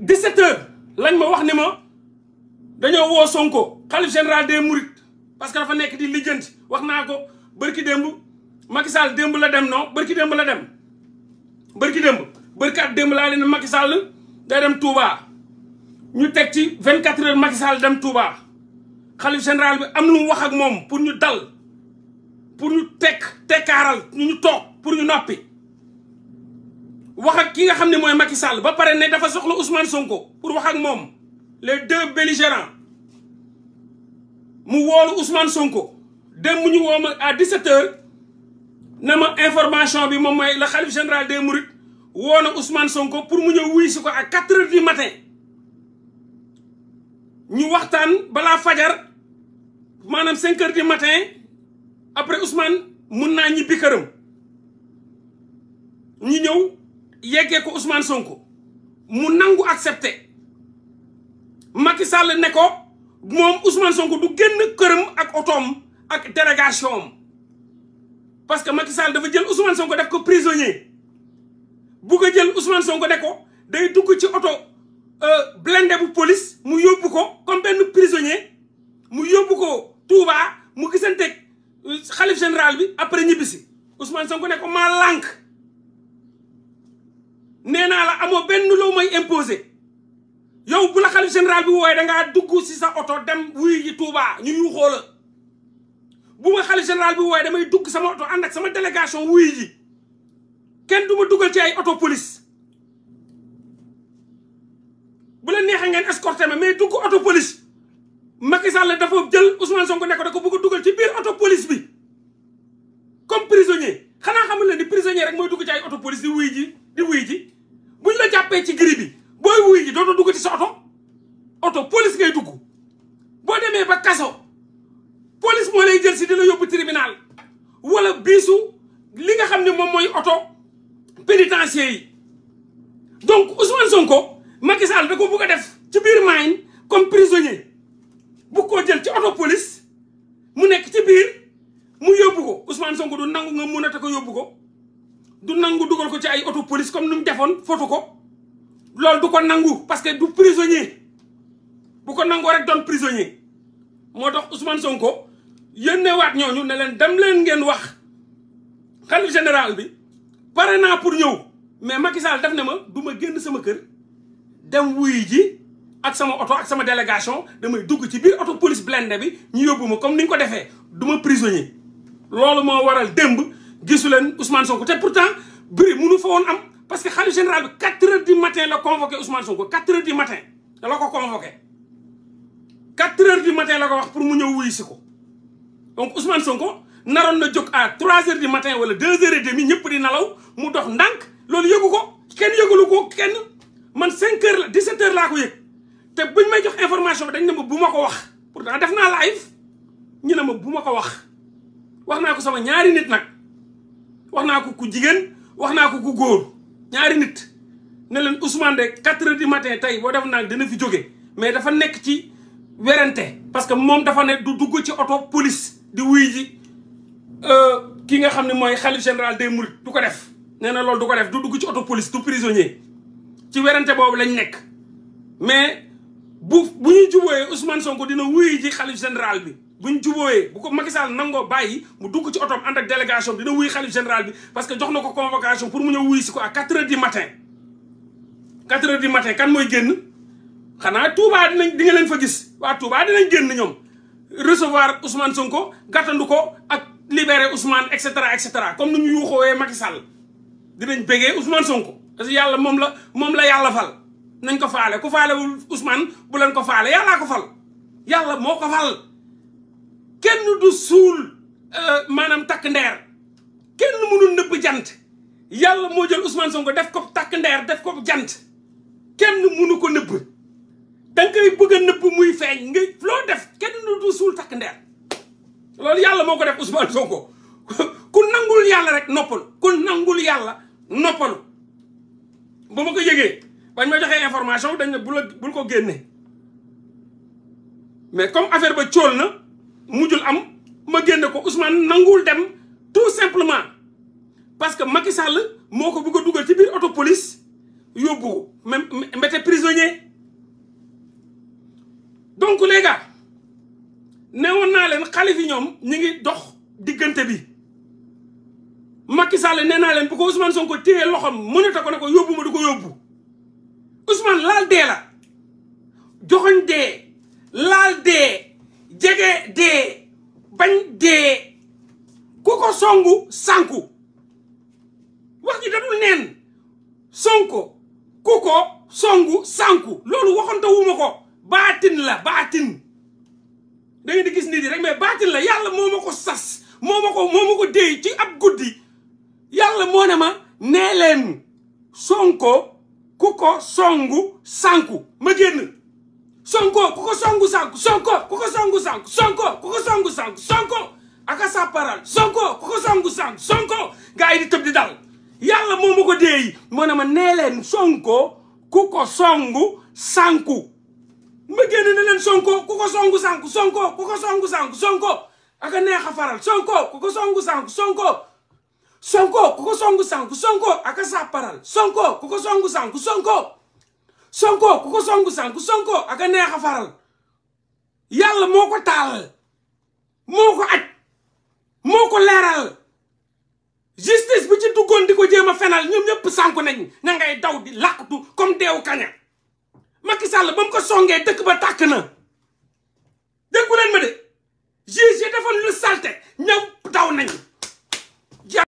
17h lañ ma wax ni ma dañoo woo Sonko xalif général des Mourides parce que dafa nekk di lijjanti wax naa ko bërki démb Macky Sall démb la dem non bërki démb la dem bërkaat démb laa leen Macky Sall day dem Touba ñu teg ci 24 heures Macky Sall dem Touba xalif général bi am lu mu wax ak moom pour ñu dal pour ñu tekkaaral ñu toog pour ñu noppi wax ak ki nga xam ne mooy Macky Sall ba pare ne dafa soxla Ousmane Sonko pour wax ak moom les deux belligérants mu woolu Ousmane Sonko dem mu ñu woo ma à 17h na ma information bi moom mooy le khalife général des Mourides woo na Ousmane Sonko pour mu ñëw wuy si ko à 4h du matin ñu waxtaan balaa fajar maanaam 5h du matin après Ousmane mun naa ñibbi këram ñu ñëw yeggee ko Ousmane Sonko mu nangu accepté Macky Sall ne ko moom Ousmane Sonko du génn këram ak otoom ak délégation am parce que Macky Sall dafa jël Ousmane Sonko def ko prisonnier bugg a jël Ousmane Sonko ne ko day dugg ci oto blindé bu police mu yóbbu ko comme benn prisonnier mu yóbbu ko Touba mu gisanteeg xalif général bi après ñibbisi Ousmane Sonko ne ko maa lànk nee naa la amoo benn loo may imposé yow bu la xalif général bi wooye dangaa dugg si sa oto dem wuy ji Touba ñu yuuxoo la bu ma xalif général bi wooye damay dugg sama oto ànd ak sama délégation wuy ji kenn du ma dugal ci ay oto police bu la neexee ngeen escorté ma mais dugg oto police Macky Sall dafa jël Ousmane Sonko ne ko da ko bëgg a dugal ci biir oto police bi comme prisonnier xanaa xamul leen ni prisonnier rek mooy dugg ci ay oto police di wuy ji buñ la jàppee ci gris bi booy wuy ji dootoo dugg ci sa oto police ngay dugg boo demee ba kaso police moo lay jël si di la yóbbu tribunal wala biisu li nga xam ne moom mooy oto pénitencier yi donc Ousmane Sonko Macky Sall da ko bëgg a def ci biir mine comme prisonnier bu ko jël ci oto police mu nekk ci biir mu yóbbu ko Ousmane Sonko du nangu nga mun a te ko yóbbu ko du nangu dugal ko ci ay auto police comme nu mu defoon foto ko loolu du ko nangu parce que du prisonnier bu ko nangoo rek doon prisonnier moo tax Ousmane Sonko yónneewaat ñooñu ne leen dem leen ngeen wax xalif général bi pare naa pour ñëw mais Macky Sall def ne ma du ma génn sama kër dem wuy ji ak sama oto ak sama délégation damay dugg ci biir auto police blindé bi ñu yóbbu ma comme ni ñu ko defee du ma prisonnier loolu moo waral démb gisu leen Ousmane Sonko te pourtant bëri munu fa woon am parce que xalif général bi 4h du matin la convoqué Ousmane Sonko 4h du matin da la ko convoqué 4h du matin la ko wax pour mu ñëw wuyu si ko donc Ousmane Sonko naroon na jóg à 3h du matin wala 2h30 ñëpp di nalaw mu dox ndànk loolu yëgu ko kenn yëgulu ko kenn man 5h la 17h laa ko yëg te buñ may jox information bi dañ ne ma bu ma ko wax pourtant def naa live ñu ne ma bu ma ko wax naa ko sama ñaari nit nag wax naa ko ku jigéen wax naa ko ku góor ñaari nit ne leen Ousmane de 4h du matin tey boo def naa dina fi jóge mais dafa nekk ci werante parce que moom dafa ne du dugg ci auto police di wuy ji ki nga xam ne mooy xalif général des Mourides du ko def nee na loolu du ko def du dugg ci auto police du prisonnier ci werante boobu lañ nekk mais bu ñu jubóoyee Ousmane Sonko dina wuy ji xalif général bi buñ jubóoyee bu ko Macky Sall nangoo bàyyi mu dugg ci otom ànd ak délégation dina wuy xalif général bi parce que jox na ko convocation pour mu ñëw wuy si ko à 4h du matin 4h du matin kan mooy génn xanaa Touba di nga leen fa gis waa Touba dinañ génn ñoom recevoir Ousmane Sonko gàttandu ko ak libérer Ousmane et cetera comme ni ñu yuuxoowee Macky Sall dinañ bégee Ousmane Sonko parce que yàlla moom la yàlla fal nañ ko faale ku faalewul Ousmane bu leen ko faale yàllaa ko fal yàlla moo ko fal kenn du suul maanaam takk ndeer kenn mënul nëbb jant yàlla moo jël Ousmane Sonko def ko takk ndeer def ko jant kenn mënu ko nëbb da nga koy bëgg a nëbb muy feeñ nga loo def kenn du suul takk ndeer loolu yàlla moo ko def Ousmane Sonko ku nangul yàlla rek noppalu ku nangul yàlla noppalu ba ma ko yëgee bañ ma joxee information dañ ne bul ko génne mais comme affaire ba cóol na mujjul am ma génne ko Ousmane nanguwul dem tout simplement parce que Macky Sall moo ko bëgg a dugal ci biir auto police yóbbu même mbete prisonnier. donc les gars newoon naa leen xalif yi ñoom ñu ngi dox diggante bi Macky Sall nee naa leen bu ko Ousmane Sonko téye loxoom mënata ko ne ko yóbbu ma du ko yóbbu Ousmane laal dee la joxoñ dee laal dee jege dee bañ dee ku ko songu sànku wax ji dadul neen Sonko ku ko songu sànku loolu waxante wuma ko baatin la baatin da ngeen di gis nit yi rek mais baatin la yàlla moo ma ko sas moo ma ko déy ci ab guddi yàlla moo ne ma nee leen Sonko ku ko songu sànku ma génn Sonko ku ko songu sànku Sonko ku ko songu sànku Sonko ku ko songu sànku Sonko aka sa parole Sonko ku ko songu sànku Sonko gars yi di tëb di dal yàlla moo ma ko déey moo ne ma nee leen Sonko ku ko songu sànku ma génn ne leen Sonko ku ko songu sànku Sonko ku ko songu sànku Sonko aka neex a faral Sonko ku ko songu sànku Sonko Sonko ku ko songu sànku Sonko aka sa parole Sonko ku ko songu sànku Sonko Sonko ku ko songu sànku Sonko aka neex a faral yàlla moo ko taal moo ko aj moo ko leeral justice bi ci duggoon di ko jéem a fenal ñoom ñëpp sànku nañ ña ngay daw di làqatu comme deewu kaña Macky Sall ba mu ko songee dëkk ba tàkk na déggu leen ma de juge yi defoon lu salte ñëw daw nañ